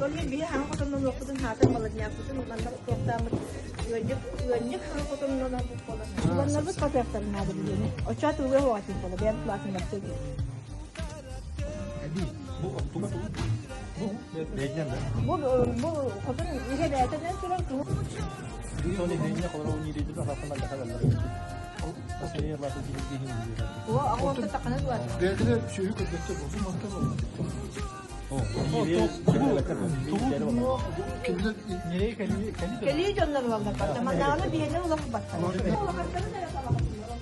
Ол иһин биһи хаҥа хотоннон уоппутун хаатан молоднякпытын манна туохтааммыт ыанньык ыанньык хаҥа хотоннон оҥорбут буолан. Уланнарбыт хатыахтарын наада билиэни. Оччоҕо тылга уоҕатын буола бэйэм кылаатыннарчы Бу оттуга тугу? Бу бэйдэн да. Бу бу хотон иһэ бэйэтинэн туран тугу Бэйэтигэр сүөһү көрбөттөр буолсун мантан Кинилэр Кэлии дьоннор ылаллар барда. Маннааҕыны биһиэнэ улах баттар. Улахаттарын эрэ талаҕатылар.